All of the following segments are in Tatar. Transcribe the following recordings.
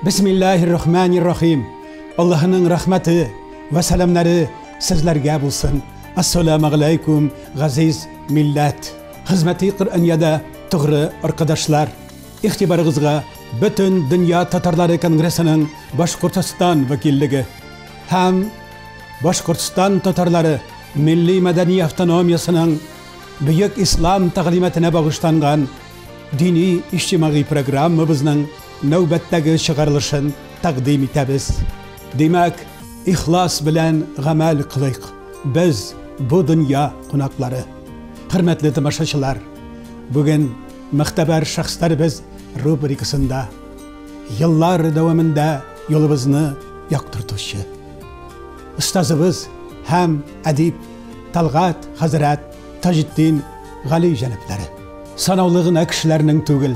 Бисмиллаһир-рахманир-рахим. Аллаһының рәхмәте вә сәламнәре сезләргә булсын. Ассаламу алейкум, газиз милләт. Хезмәти Коръәниядә тугры аркадашлар. Игътибарыгызга Бөтен дөнья татарлары конгрессының Башкортостан вәкиллеге һәм Башкортстан татарлары милли мәдәни автономиясенең Бөек ислам тәгълиматына багышланган дини иҗтимагый программабызның нәүбәттәге чыгарылышын тәкъдим итәбез. Димәк, ихлас белән гамәл кылыйк. Без бу дөнья кунаклары. Хөрмәтле тамашачылар, бүген Мөхтәбәр шәхесләребез рубрикасында еллар дәвамында юлыбызны яктыртучы остазыбыз һәм әдип Талгат хәзрәт Таҗетдин Гали җәнәпләре. Санаулы гына кешеләрнең түгел,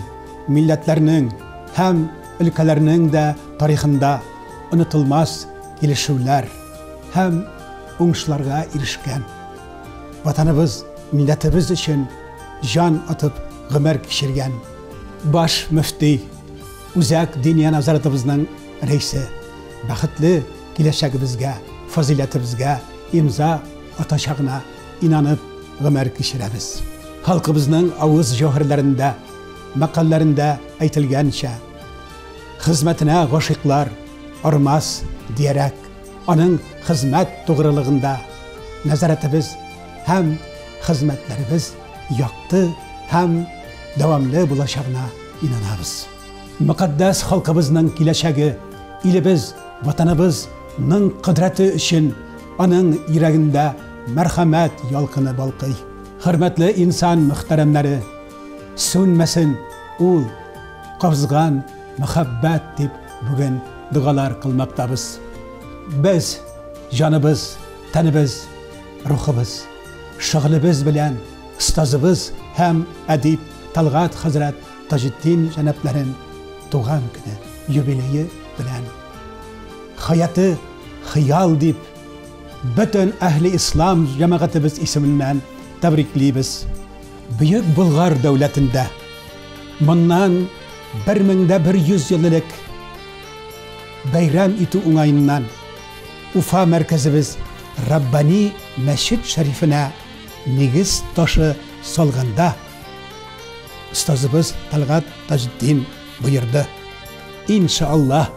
милләтләрнең һәм өлкәләрнең дә тарихында онытылмас килешүләр һәм уңышларга ирешкән. Ватаныбыз, милләтебез өчен җан атып гомер кичергән баш мөфти, Үзәк Диния нәзаратыбызның рәисе, бәхетле киләчәгебезгә, фазыйләтебезгә имза атачагына инанып гомер кичерәбез. Халкыбызның авыз җәүһәрләрендә, мәкальләрендә әйтелгәнчә, хезмәтенә гашыйклар армас диярәк, аның хезмәт тугрылыгында нәзарәтебез һәм хезмәтләребез якты һәм дәвамлы булачагына инанабыз. Мөкатдәс халкыбызның киләчәге, илебез, ватаныбыз ның кодрәте өчен аның йөрәгендә мәрхәмәт ялкыны балкый. Хөрмәтле инсан мөхтәрәмнәре, сүнмәсен ул кабызган мәхәббәт дип бүген догалар кылмактабыз. Без җаныбыз, тәнебез, рухыбыз, шөгылебез белән остазыбыз һәм әдип Талгат хәзрәт Таҗетдин җәнәпләрен туган көне, юбилее белән хаяты хыял дип бөтен әһли ислам җәмәгатебез исеменнән тәбриклибез. Бөек Болгар дәүләтендә моннан 1100 ел элек бәйрәм итү уңаеннан Уфа мәркәзебез Раббани мәчет шәрифенә нигез ташы салганда остазыбыз Талгат Таҗетдин боерды. Иншаллаһ,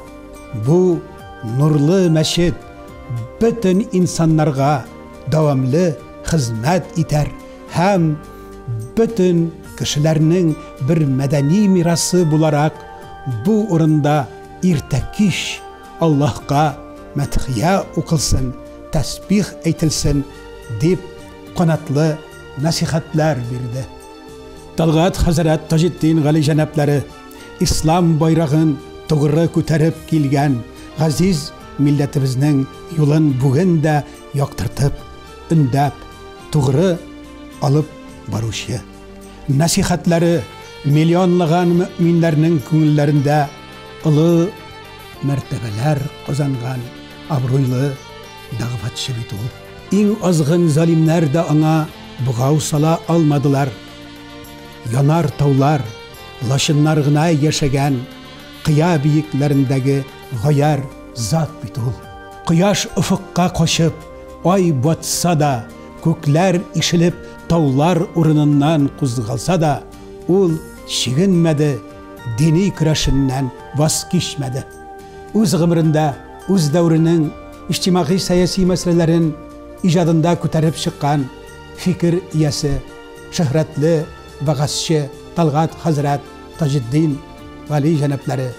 бу нурлы мәчет бөтен инсаннарга дәвамлы хезмәт итәр һәм бөтен кешеләрнең бер мәдәни мирасы буларак бу урында иртә-кич Аллаһка мәдхия укылсын, тәсбих әйтелсен дип канатлы нәсихәтләр бирде. Талгат хәзрәт Таҗетдин Гали җәнәпләре ислам байрагын тугры күтәреп килгән газиз милләтебезнең юлын бүген дә яктыртып, өндәп, тугры алып баручы. Нәсихәтләре миллионлаган мөэминнәрнең күңелләрендә олы мәртәбәләр казанган абруйлы дәгъватчы бит ул. Иң азгын залимнәр дә аңа богау сала алмадылар. Янар таулар, лачыннар гына яшәгән кыя биекләрендәге гаярь зат бит ул. Кояш офыкка качып, ай батса да, күкләр ишелеп, таулар урыныннан кузгалса да, ул чигенмәде, дини көрәшеннән ваз кичмәде. Үз гомерендә үз дәверенең иҗтимагый-сәяси мәсьәләләрен иҗадында күтәреп чыккан фикер иясе, шөһрәтле вәгазьче Талгат хәзрәт Таҗетдин Гали җәнәпләре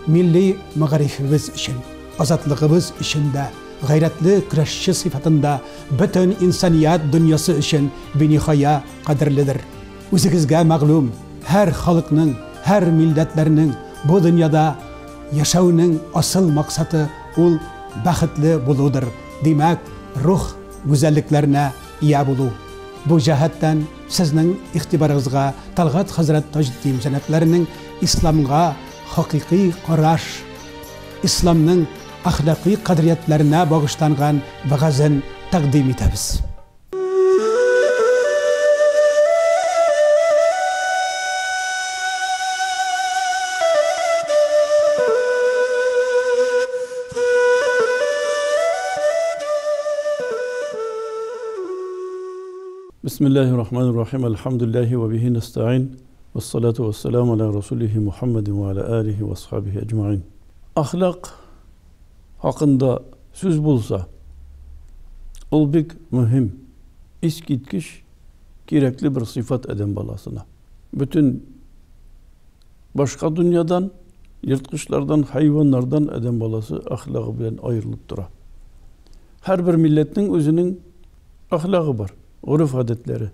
милли мәгарифебез өчен, азатлыгыбыз өчен дә гайрәтле көрәшче сыйфатында бөтен инсаният дөньясы өчен биниһая кадерледер. Үзегезгә мәгълүм, һәр халыкның, һәр милләтләрнең бу дөньяда яшәүнең асыл максаты ул бәхетле булудыр. Димәк, рух гүзәллекләренә ия булу. Бу җәһәттән сезнең игътибарыгызга Талгат хәзрәт Таҗетдин җәнәпләренең исламга хакыйкый караш, исламның әхлакый кадриятләренә багышланган вәгазен тәкъдим итәбез. Бисмиллаһир рахманир рахим. Әлхәмдүлилләһи вә бихи нәстәгыйн. Вассалату вассаламу аля расулихи Мухаммадин ва аля алихи ва асхабихи әҗмәгыйн. Әхлак хакында сүз булса, ул бик мөһим, искиткеч кирәкле бер сыйфат адәм баласына. Бөтен башка дөньядан, ерткычлардан, хайваннардан адәм баласы әхлагы белән аерылып тора. Һәрбер милләтнең үзенең әхлагы бар, гореф-гадәтләре.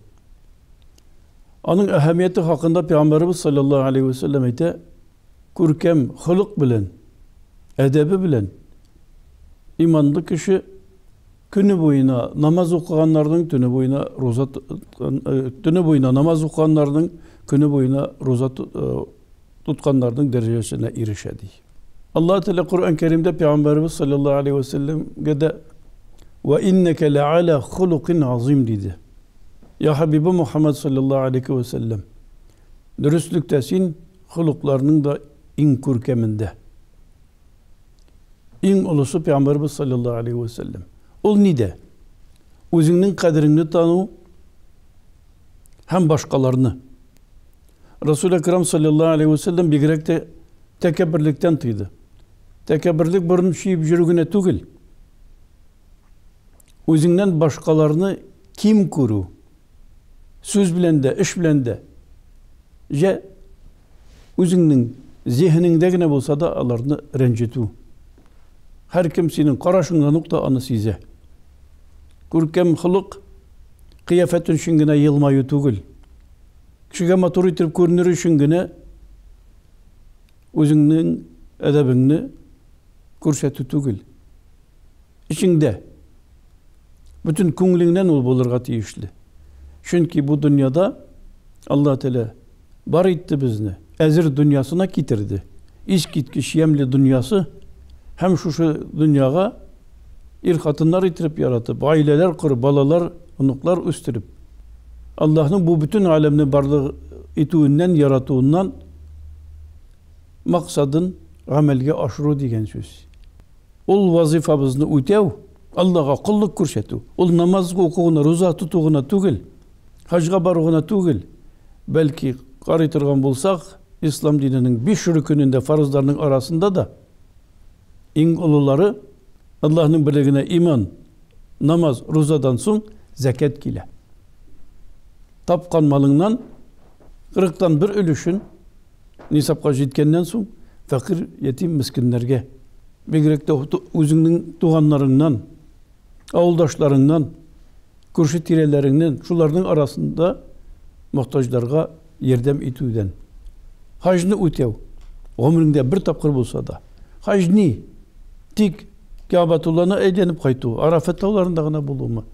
Аның әһәмияте хакында Пәйгамбәребез саллаллаһу алейһи ва сәлләм әйтә, күркәм холык белән, әдәбе белән иманлы кеше көне буена намаз укыганнарның төне буена руза э, төне буена намаз укыганнарның көне буена руза э, тотканнарның дәрәҗәсенә ирешә ди. Аллаһ Тәгалә Коръән Кәримдә Пәйгамбәребез саллаллаһу алейһи ва сәлләмгә дә «Ва иннәкә ләаля хулукин азим» диде. Я Хабибы Мухаммад саллаллаһу алейһи ва сәлләм, дөреслектә син холыкларның да иң күркәмендә. Иң олысы Пәйгамбәребез саллаллаһу алейһи ва сәлләм. Ул нидә? Үзеңнең кадереңне тану һәм башкаларны. Расул Әкрам саллаллаһу алейһи ва сәлләм бигрәк тә тәкәбберлектән тыйды. Тәкәбберлек борын чөеп йөрү генә түгел. Үзеңнән башкаларны ким күрү. Сүз белән дә, эш белән дә. Җә үзеңнең зиһенеңдә генә булса да аларны рәнҗетү. Һәркем синең карашыңнан ук та аны сизә. Күркәм холык кыяфәт өчен генә елмаю түгел. Кешегә матур итеп күренер өчен генә үзеңнең әдәбеңне күрсәтү түгел. Эчеңдә бөтен күңелеңнән ул булырга тиешле. Чөнки бу дөньяда Алла Тәгалә бар итте безне, әзер дөньясына китерде. Искиткеч ямьле дөньясы һәм шушы дөньяга ир-хатыннар иттереп яратып, гаиләләр корып, балалар, оныклар үстереп, Аллаһның бу бөтен галәмне барлык итүеннән, яратуыннан максадын гамәлгә ашыру дигән сүз. Ул вазифабызны үтәү, Аллаһга коллык күрсәтү, ул намаз уку гына, руза тоту гына түгел, хаҗга бару гына түгел, бәлки карый торган булсак, ислам диненең биш рөкенендә фарызларның арасында да иң олылары Аллаһның берлегенә иман, намаз, рузадан соң зәкят килә. Тапкан малыңнан кырыктан бер өлешен нисабка җиткәннән соң фәкыйрь, ятим, мескеннәргә, бигрәк тә үзеңнең туганнарыңнан, авылдашларыңнан, күрше тирәләреңнән, шуларның арасында мохтаҗларга ярдәм итүдән. Хаҗны үтәү, гомереңдә бер тапкыр булса да. Хаҗ ни? Тик Кәгъбәтулланы әйләнеп кайту, Арафат тауларында гына булумы?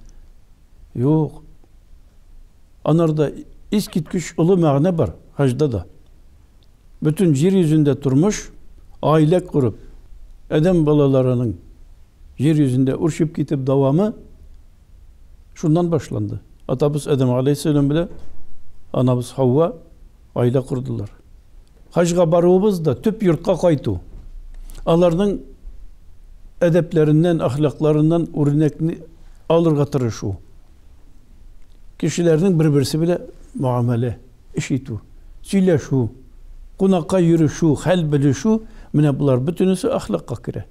Юк. Анарда искиткеч олы мәгънә бар хаҗда да. Бөтен җир йөзендә тормыш, гаилә корып, адәм балаларының җир йөзендә үрчеп китеп дәвамы шуннан башланды. Атабыз Адәм алейһиссәлам белән анабыз Хавва гаилә кордылар. Хаҗга баруыбыз да төп йортка кайту. Аларның әдәпләреннән, әхлакларыннан үрнәкне алырга тырышу. Кешеләрнең бер-берсе белән мөгамәлә, эш итү, сөйләшү, кунакка йөрешү, хәл белешү, менә болар бөтенесе әхлакка керә.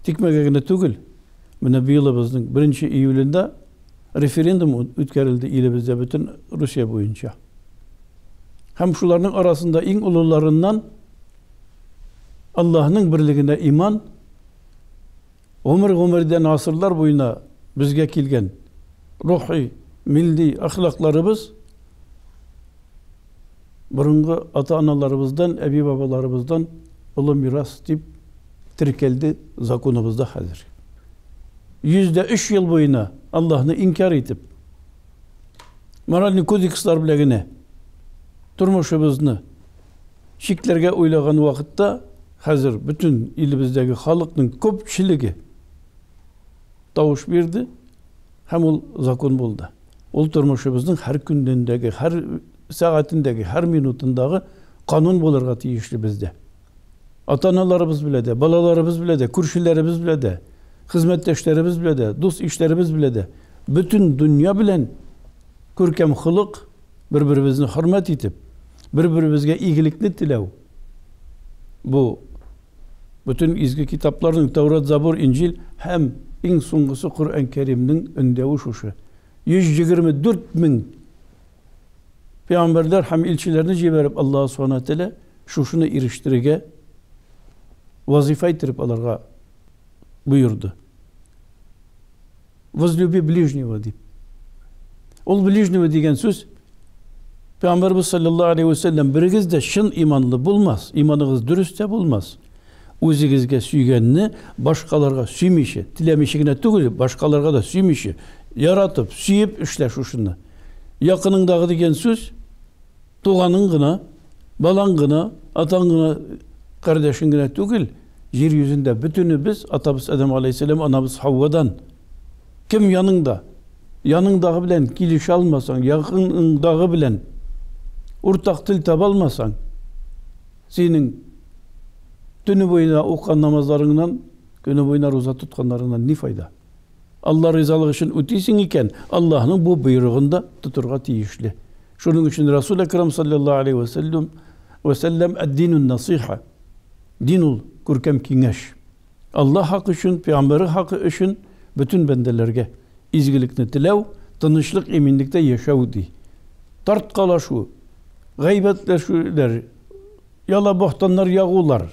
Тикмәгә генә түгел, менә быелыбызның 1 июлендә референдум үткәрелде илебездә бөтен Русия буенча. Һәм шуларның арасында иң олыларыннан Аллаһның берлегенә иман, гомер-гомердән гасырлар буена безгә килгән рухи, милли әхлакларыбыз борынгы ата-аналарыбыздан, әби-бабаларыбыздан олы мирас дип теркәлде законыбызда хәзер. 103 ел буена Аллаһны инкяр итеп, моральный кодекслар белән генә тормышыбызны чикләргә уйлаган вакытта хәзер бөтен илебездәге халыкның күпчелеге тавыш бирде һәм ул закон булды. Ул тормышыбызның һәр көнендәге, һәр сәгатендәге, һәр минутындагы канун булырга тиешле бездә. Ата-аналарыбыз белә дә, балаларыбыз белә дә, күршеләребез белә дә, хезмәттәшләребез белә дә, дус-ишләребез белә дә, бөтен дөнья белән Күркәм холык, бер-беребезне хөрмәт итеп, бер-беребезгә игелекне теләү. Бу бөтен изге китапларның Тәүрат, Забур, Инҗил һәм иң соңгысы Коръән Кәримнең өндәве шушы. 124 мең пәйгамбәрләр һәм илчеләрне җибәреп Аллаһ Субхана Тәгалә шушыны ирештерергә вазифа иттереп аларга боерды. Возлюби ближнего дип. Ул ближнего дигән сүз Пәйгамбәрбез саллаллаһу алейхи ва сәлләм берегез дә чын иманлы булмас, иманыгыз дөрес тә булмас. Үзегезгә сөйгәнне башкаларга сөймичә, теләмичә генә түгел, башкаларга да сөймичә, яратып, сөеп эшлә шушыны. Якыныңдагы дигән сүз туганың гына, балаң гына, атаң гына, кардәшең генә түгел, җир йөзендә бөтенебез атабыз Адәм алейһиссәлам, анабыз Хаввадан. Кем яныңда? Яныңдагы белән килешә алмасаң, якыныңдагы белән уртак тел таба алмасаң, синең төне буена укыган намазларыңнан, көне буена руза тотканнарыңнан ни файда? Алла ризалыгы өчен үтисең икән, Аллаһның бу боерыгын да тотырга тиешле. Шуның өчен Расул Әкрам саллаллаһу алейхи ва саллям ва саллям ад-динун насиха. Дин ул күркәм киңәш. Алла хакы өчен, пәйгамбәре хакы өчен бөтен бәндәләргә изгелекне теләү, тынычлык, иминлектә яшәү ди. Тарткалашу, гайбәтләшүләр, яла бохтаннар ягулар,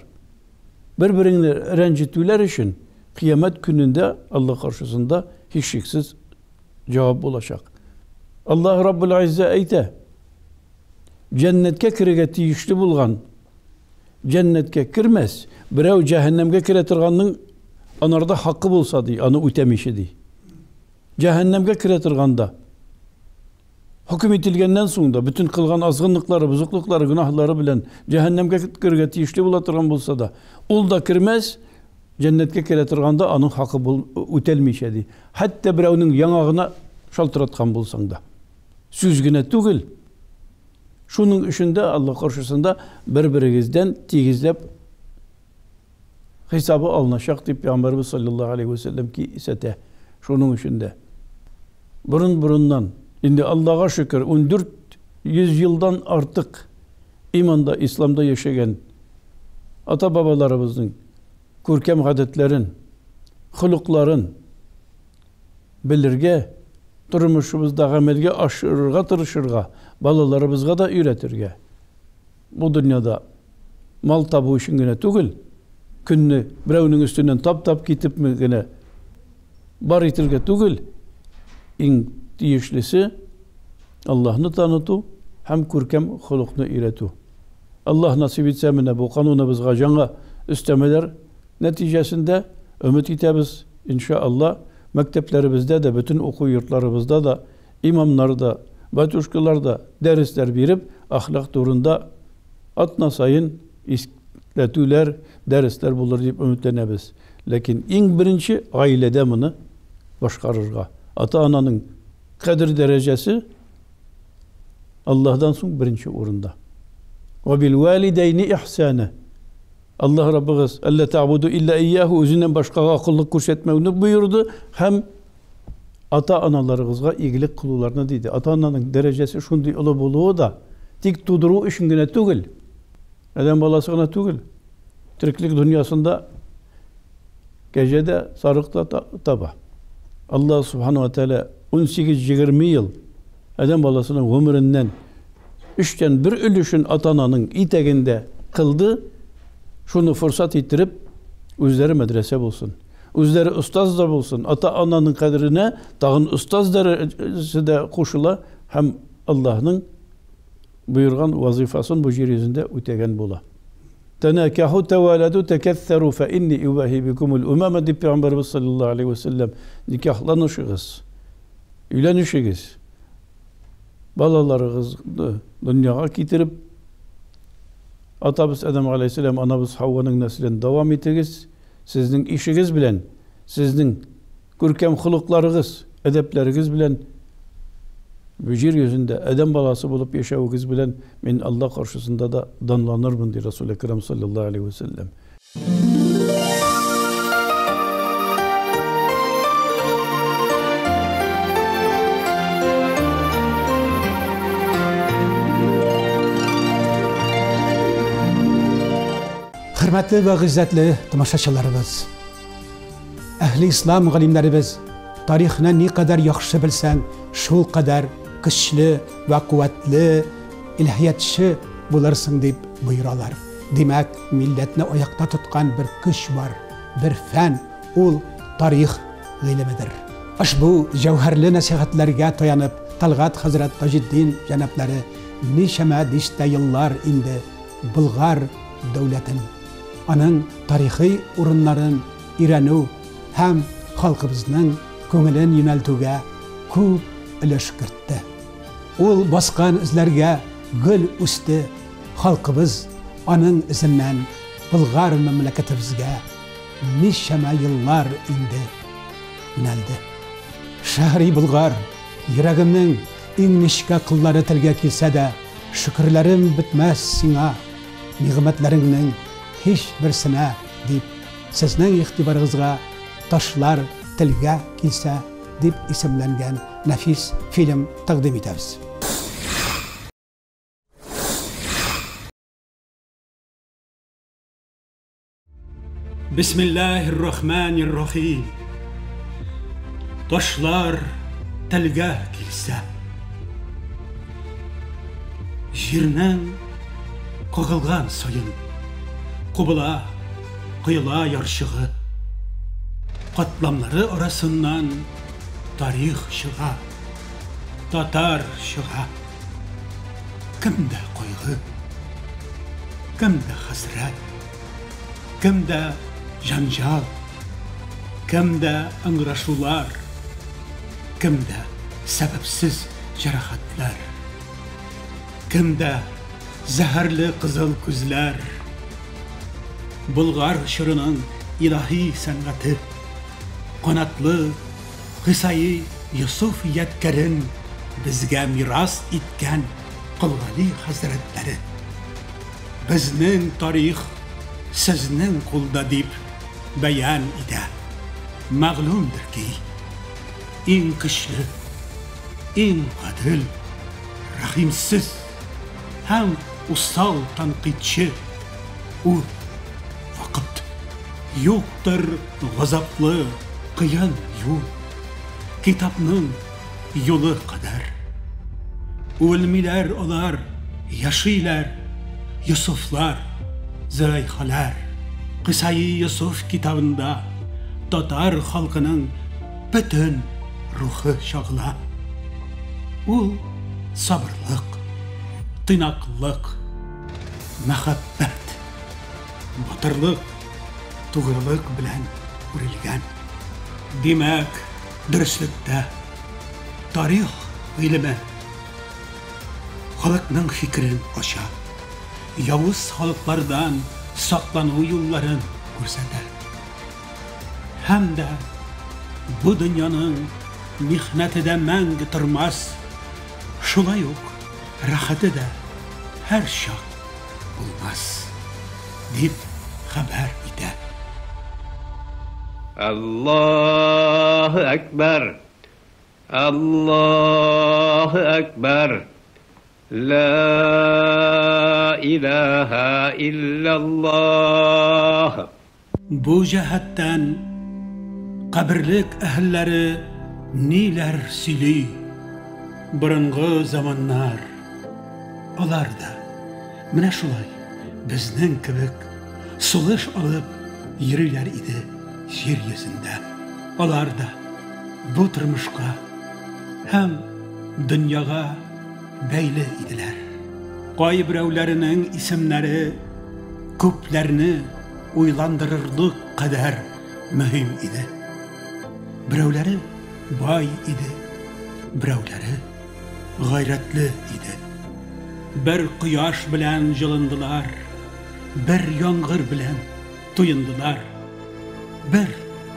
бер-береңне рәнҗетүләр өчен кыямәт көнендә Алла каршысында һичшиксез җавап булачак. Аллаһ Раббул Иззә әйтә: Җәннәткә керергә тиешле булган җәннәткә кермәс, берәү җәһәннәмгә керә торганның анарда хакы булса ди, аны үтәмичә ди. Җәһәннәмгә керә торганда хөкем ителгәннән соң да бөтен кылган азгынлыклары, бозыклыклары, гөнаһлары белән җәһәннәмгә керергә тиешле була торган булса да, ул да кермәс, җәннәткә керә торганда аның хакы үтәлмичә ди. Хәтта берәүнең яңагына шалтыраткан булсаң да. Сүз генә түгел. Шуның өчен дә Алла каршысында бер-берегездән тигезләп хисабы алыначак дип Пәйгамбәрбез саллаллаһу алейхи ва сәлләм кисәтә. Шуның өчен дә борын-борыннан инде Аллага шөкер 14 йөз елдан артык иманда, исламда яшәгән ата-бабаларыбызның күркәм гадәтләрен, холыкларын белергә, тормышыбызда гамәлгә ашырырга тырышырга, балаларыбызга да өйрәтергә. Бу дөньяда мал табу өчен генә түгел, көнне берәүнең өстеннән тап-тап китепме генә бар итергә түгел, иң тиешлесе Аллаһны таныту һәм күркәм холыкны өйрәтү. Аллаһ насыйп итсә, менә бу кануныбызга яңа өстәмәләр нәтиҗәсендә өмет итәбез, иншалла, мәктәпләребездә дә, бөтен уку йортларыбызда да имамнар да, батюшкалар да дәресләр биреп, әхлак турында атна саен искләтүләр, дәресләр булыр дип өметләнәбез. Ләкин иң беренче гаиләдә моны башкарырга. Ата-ананың кадер дәрәҗәсе Аллаһдан соң беренче урында. Ва бил валидайни ихсана. Аллаһ Раббыгыз, әллә та'буду илля ияһу, үзеннән башкага коллык күрсәтмәүне боерды һәм ата-аналарыгызга игелек кылуларны диде. Ата-ананың дәрәҗәсе шундый олы булуы да тик тудыру өчен генә түгел, адәм баласы гына түгел. Тереклек дөньясында кәҗә дә, сарык та таба. Аллаһ субхану ва тааля 18-20 ел адәм баласының гомереннән өчтән бер өлешен ата-ананың итәгендә кылды. Шуны форсат иттереп, үзләре мәдрәсә булсын. Үзләре остаз да булсын. Ата-ананың кадеренә тагын остаз дәрәҗәсе дә кушыла һәм Аллаһның боерган вазифасын бу җир йөзендә үтәгән була. Тәнәкәһу тәвәләду тәкәссәру фә инни убаһи бикумул умама дип Пәйгамбәребез саллаллаһу алейхи ва сәлләм никахланышыгыз, өйләнешегез, балаларыгызны дөньяга китереп, атабыз Адәм алейһиссәлам, анабыз Хавваның нәселен дәвам итегез, сезнең ишегез белән, сезнең күркәм холыкларыгыз, әдәпләрегез белән бу җир йөзендә адәм баласы булып яшәвегез белән мин Алла каршысында да данланырмын, ди Расул Әкрам саллаллаһу алейхи ва сәлләм. Хөрмәтле вә гыйззәтле тамашачыларыбыз! Әһле ислам галимнәребез тарихны никадәр яхшы белсәң, шул кадәр көчле вә куәтле илаһиятче булырсың дип боералар. Димәк, милләтне аякта тоткан бер көч бар, бер фән, ул тарих гыйлемедер. Ошбу җәүһәрле нәсыйхәтләргә таянып, Тәлгать хәзрәт Таҗетдин җәнаплары ничәмә дистә еллар инде Болгар дәүләтен, аның тарихи урыннарын өйрәнү һәм халкыбызның күңелен юнәлтүгә күп өлеш кертте. Ул баскан эзләргә гөл үсте, халкыбыз аның эзеннән Болгар мәмләкәтебезгә ничәмә еллар инде юнәлде. Шәһри Болгар, йөрәгемнең иң нечкә кыллары телгә килсә дә, шөкерләрем бетмәс сиңа, нигъмәтләреңнең һичберсенә, дип, сезнең игътибарыгызга Ташлар телгә килсә дип исемләнгән нәфис фильм тәкъдим итәбез. Бисмиллаһир-рахманир-рахим. Ташлар телгә килсә. Җирнең кагылган саен кубыла, коела ярчыгы. Катламнары арасыннан тарих чыга, татар чыга. Кемдә кайгы, кемдә хәсрәт, кемдә җанҗал, кемдә ыңгырашулар, кемдә сәбәпсез җәрәхәтләр, кемдә зәһәрле кызыл күзләр. Болгар чорының илаһи сәнгате, канатлы Кыйсаи Йосыф ядкәрен безгә мирас иткән Колгали хәзрәтләре, Безнең тарих сезнең кулда дип бәян итә. Мәгълүмдер ки, иң көчле, иң гадел, рәхимсез һәм усал тәнкыйтьче ул вакыт. Юктыр газаплы, кыен юл, Китапның юлы кадәр. Үлмиләр алар, яшиләр, Йосыфлар, Зөләйхалар. Кыйсаи Йосыф китабында татар халкының бөтен рухы чагыла. Ул сабырлык, тыйнаклык, мәхәббәт, батырлык, тугрылык белән үрелгән. Димәк, дөреслектә, тарих гыйлеме халыкның фикерен ача, явыз халыклардан саклану юлларын күрсәтә. Һәм дә бу дөньяның михнәте дә мәңге тормас, шулай ук рәхәте дә һәрчак булмас, дип хәбәр итә. Аллаһу әкбәр! Аллаһу әкбәр! Лә илаһа илляллаһ! Бу җәһәттән каберлек әһелләре ниләр сөйли? Борынгы заманнар, алар да менә шулай безнең кебек сулыш алып йөриләр иде җир йөзендә. Алар да бу тормышка һәм дөньяга бәйле иделәр. Кайберәүләренең исемнәре күпләрне уйландырырлык кадәр мөһим иде. Берәүләре бай иде, берәүләре гайрәтле иде. Бер кояш белән җылындылар, бер яңгыр белән туендылар, бер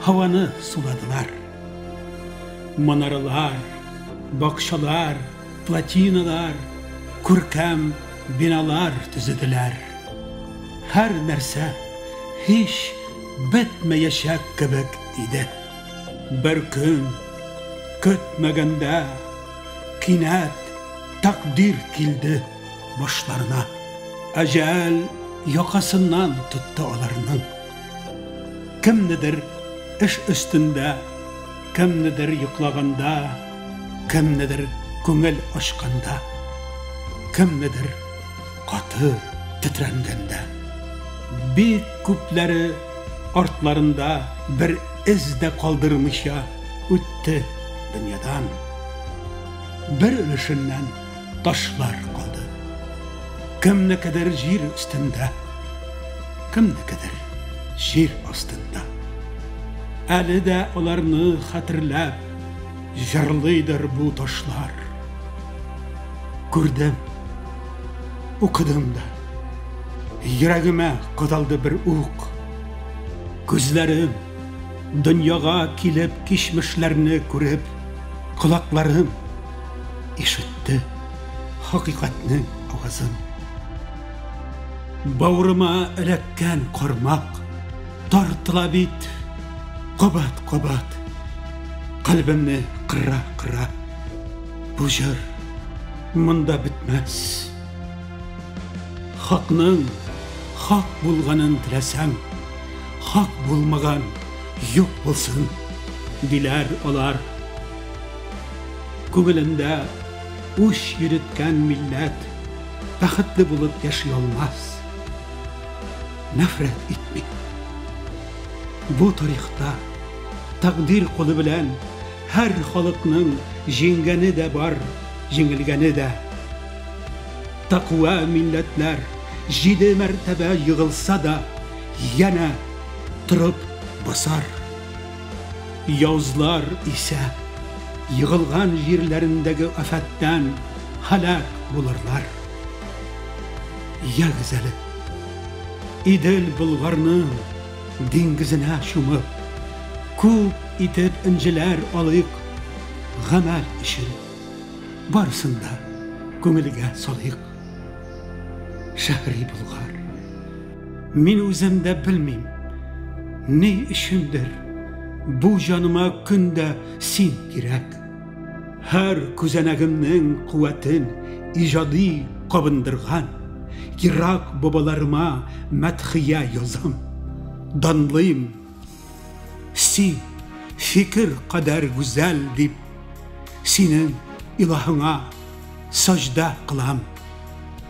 һаваны суладылар. Манаралар, бакчалар, плотиналар, күркәм биналар төзеделәр. Һәр нәрсә һич бетмәячәк кебек иде. Бер көн, көтмәгәндә, кинәт тәкъдир килде башларына. Әҗәл якасыннан тотты аларның. Кемнедер эш өстендә, кемнедер йоклаганда, кемнедер күңел ачканда, кемнедер каты тетрәнгәндә. Бик күпләре артларында бер эз дә калдырмыйча үтте дөньядан. Бер өлешеннән ташлар калды. Кемнекедер җир өстендә, кемнекедер җир астында. Әле дә аларны хәтерләп җырлыйдыр бу ташлар. Күрдем, укыдым да. Йөрәгемә кадалды бер ук. Күзләрем дөньяга килеп кичмешләрне күреп, колакларым ишетте хакыйкатьнең авазын. Бавырыма эләккән кармак тартыла бит кабат-кабат, кальбемне кыра-кыра. Бу җыр монда бетмәс. Хакның хак булганын теләсәң, хак булмаган юк булсын, диләр алар. Күңелендә үч йөреткән милләт бәхетле булып яши алмас. Нәфрәт итми. Бу тарихта тәкъдир кулы белән һәр халыкның җиңгәне дә бар, җиңелгәне дә. Тәкъва милләтләр җиде мәртәбә егылса да, янә торып басар. Явызлар исә егылган җирләрендәге афәттән һәлак булырлар. Ягез әле, Идел Болгарның диңгезенә чумып, күп итеп энҗеләр алыйк гамәл өчен. Барысын да күңелгә салыйк. Шәһри Болгар. Мин үзем дә белмим, ни өчендер бу җаныма көн дә син кирәк. Һәр күзәнәгемнең куәтен иҗади кабындырган ерак бабаларыма мәдхия язам, данлыйм. Син фикер кадәр гүзәл дип, синең илаһыңа саҗда кылам.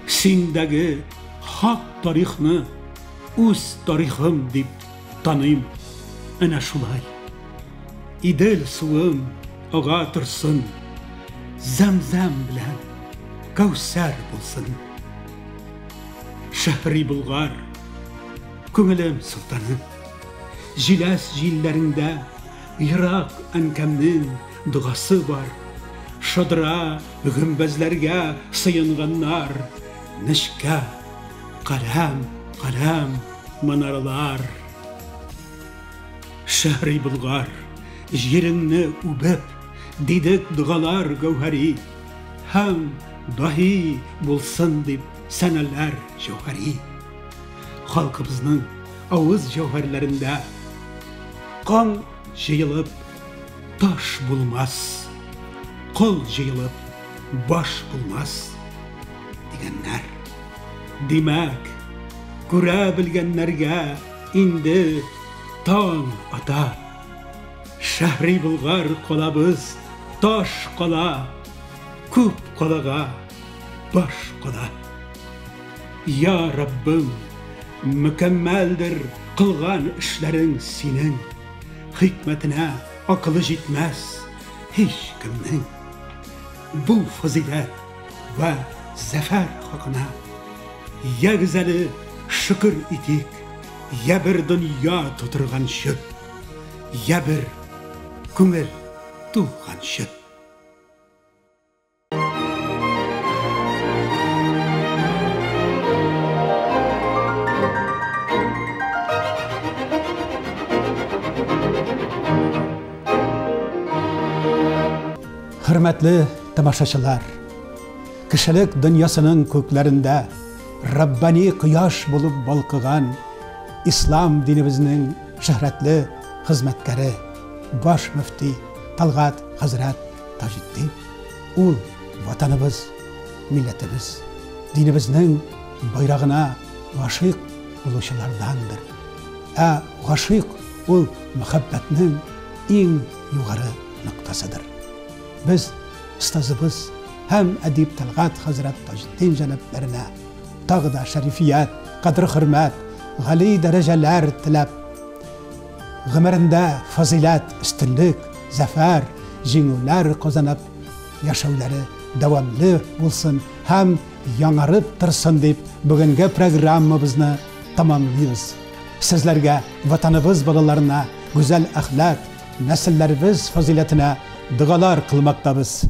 Синдәге хак тарихны үз тарихым дип таныйм. Әнә шулай. Идел суым ага торсын, зәм-зәм белән Кәүсәр булсын. Шәһри Болгар, күңелем солтаны. Җиләс җилләреңдә ерак әнкәмнең догасы бар. Шадра гөмбәзләргә сыенганнар, нечкә каләм, каләм манаралар. Шәһри Болгар, җиреңне үбеп, дидек догалар гәүһәри, һәм даһи булсын дип сәнәләр җәүһәри. Халкыбызның авыз җәүһәрләрендә кан җыелып таш булмас, кол җыелып баш булмас дигәннәр. Димәк, күрә белгәннәргә инде таң ата. Шәһри Болгар калабыз таш кала, күп калага баш кала. Я Раббым, мөкәммәлдер кылган эшләрең синең. Хикмәтенә акылы җитмәс һич кемнең. Бу фазыйләт вә зәфәр хакына ягез әле шөкер итик, я бер дөнья тутырганчы, я бер күңел тулганчы. Хөрмәтле тамашачылар, кешелек дөньясының күкләрендә Раббани кояш булып балкыган ислам динебезнең шөһрәтле хезмәткәре, баш мөфти Талгат хәзрәт Таҗетдин. Ул ватаныбыз, милләтебез, динебезнең байрагына гашыйк булучылардандыр. Ә гашыйк ул мәхәббәтнең иң югары ноктасыдыр. Без остазыбыз һәм әдип Тәлгать хәзрәт Таҗетдин җәнапләренә тагы да шәрифият, кадер-хөрмәт, гали дәрәҗәләр теләп, гомерендә фазыйләт, өстенлек, зәфәр, җиңүләр казанып яшәүләре дәвамлы булсын һәм яңарып торсын дип бүгенге программабызны тәмамлыйбыз. Сезләргә, Ватаныбыз балаларына гүзәл әхлак, нәселләребез фазыйләтенә догалар кылмактабыз.